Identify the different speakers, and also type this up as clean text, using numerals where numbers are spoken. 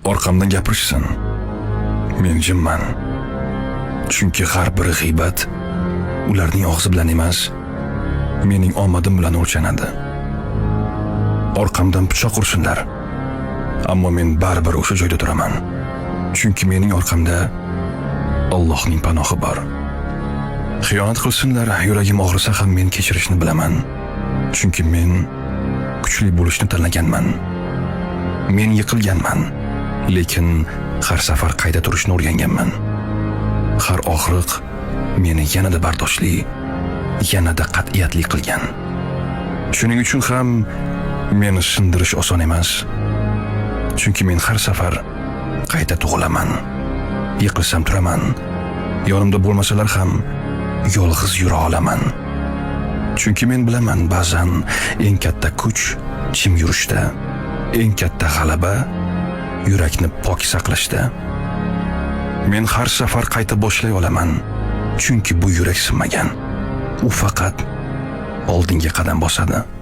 Speaker 1: Orqamdan gapirishsin. Men jimman. Chunki har bir g'iybat ularning og'zi bilan emas, mening omadim bilan o'lchanadi. Orqamdan pichoq ursinlar. Ammo men baribir o'sha joyda turaman. Chunki mening orqamda Allohning panohi bor. Xiyonat qilsinlar, yuragim og'risa ham men kechirishni bilaman. Chunki men kuchli bo'lishni tanlaganman. Men yiqilganman, lekin har safar qayta turishni o'rganganman. Har og'riq meni yanada bardoshli, yanada qat'iyatli qilgan. Shuning uchun ham meni sindirish oson emas. Chunki men har safar qayta tug'ilaman. Yiqilsam turaman. Yonimda bo'lmasalar ham yolg'iz yura olaman. Chunki men bilaman, ba'zan eng katta kuch jim yurishda, eng katta g'alaba yurakni pok saqlashda. Men har safar qayta boshlay olaman, chunki bu yurak sinmagan. U faqat oldinga qadam bosadi.